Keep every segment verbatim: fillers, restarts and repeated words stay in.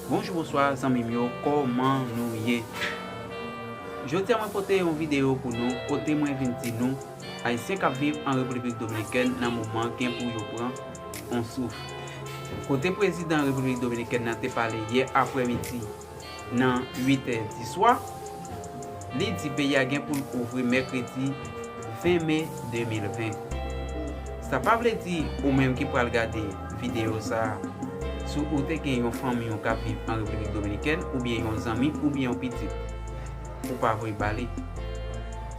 Bonjou, bonswa, zanmi m yo, kòman nou ye? Jodi a, mwen pote yon videyo pou nou, kote mwen vin di nou, Ayisyen k ap viv an Repiblik Dominikèn nan moman gen pou yo pran yon souf. Kote prezidan Repiblik Dominikèn nan te pale yè aprèmidi nan uit è di swa, li di peyi a gen pou l ouvri mèkredi ven me de mil ven. Sa pa vle di ou menm ki pral gade videyo sa a, si w te gen yon fanmi w k ap viv an Repiblik Dominikèn, oubyen yon zanmi, oubyen yon pitit, ou pa voye ba li.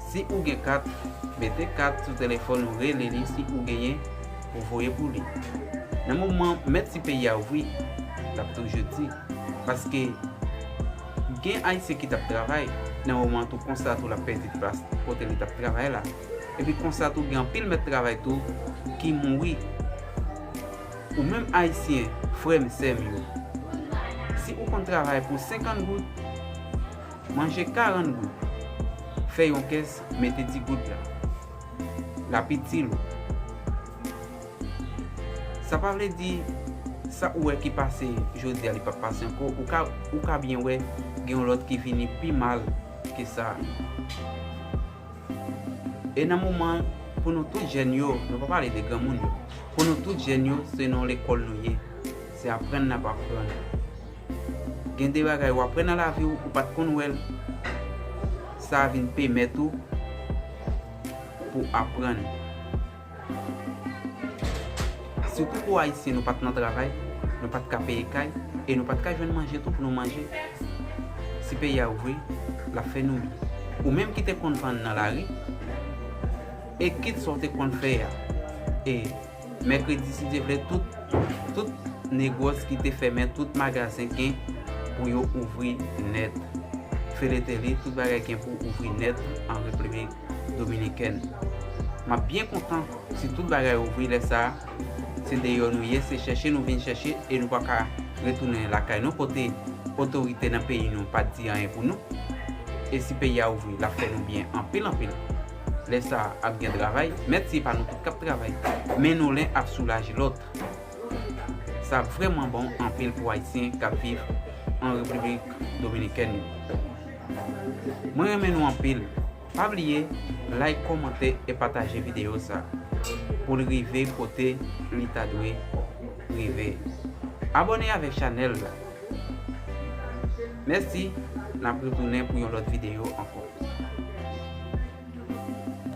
Si ou gen kat, mete kat sou telefòn ou, rele li, si ou genyen, ou voye pou li. Nan moman mèt si peyi a ouvri, l ap toujou di. Paske gen Ayisyen ki t ap travay, nan moman tou konsa tou l ap pèdi plas kote li t ap travay la. Epi konsa tou gen anpil mèt travay tou ki mouri. Ou menm Ayisyen, frè m, sè m yo, si ou konn travay pou senkant goud, manje karant goud, fè yon kès, mete di goud la. L ap itil ou. Sa pa vle di sa ou wè ki pase jodi a, li p ap pase ankò. Ou ka, ou ka byen wè gen yon lòt ki vini pi mal ke sa. E nan moman, pou nou tout jèn yo, nou pa pale de granmoun yo, pou nou tout jèn yo, se nan lekòl nou ye. Se aprann n ap aprann. Gen de bagay w aprann nan lavi w, ou pa t konn wè l. Sa a vin pèmèt ou pou aprann. Sitou pou Ayisyen, nou pa t nan travay, nou pa t ka peye kay, e nou pa t ka jwenn manje tou pou nou manje. Si peyi a ouvri, l ap fè nou byen. Ou menm ki te konn vann nan lari, e kit sa w te konn fè a, e mèkredi, si Dye vle, tout, tout negòs ki te fèmen, tout magazen gen pou yo ouvri nèt. Feleteli, tout bagay gen pou ouvri nèt an Repiblik Dominikèn. M ap byen kontan si tout bagay ouvri lè sa a. Se deyò nou ye, se chèche nou vin chèche e nou pa ka retounen lakay nou kote otorite nan peyi nou pa t di anyen pou nou. E si peyi a ouvri, l ap fè nou byen anpil, anpil. Lè sa a ap gen travay, mèt si pa nou tout k ap travay. Men nou len ap soulaje lòt. Sa ap vrèman bon anpil pou Ayisyen k ap viv an Repiblik Dominikèn yo. Mwen renmen nou anpil. Pa bliye like, kòmante e pataje videyo sa pou l rive kote li ta dwe rive. Abòne avèk chanèl la. Mèsi, n ap retounen pou yon lòt videyo ankò.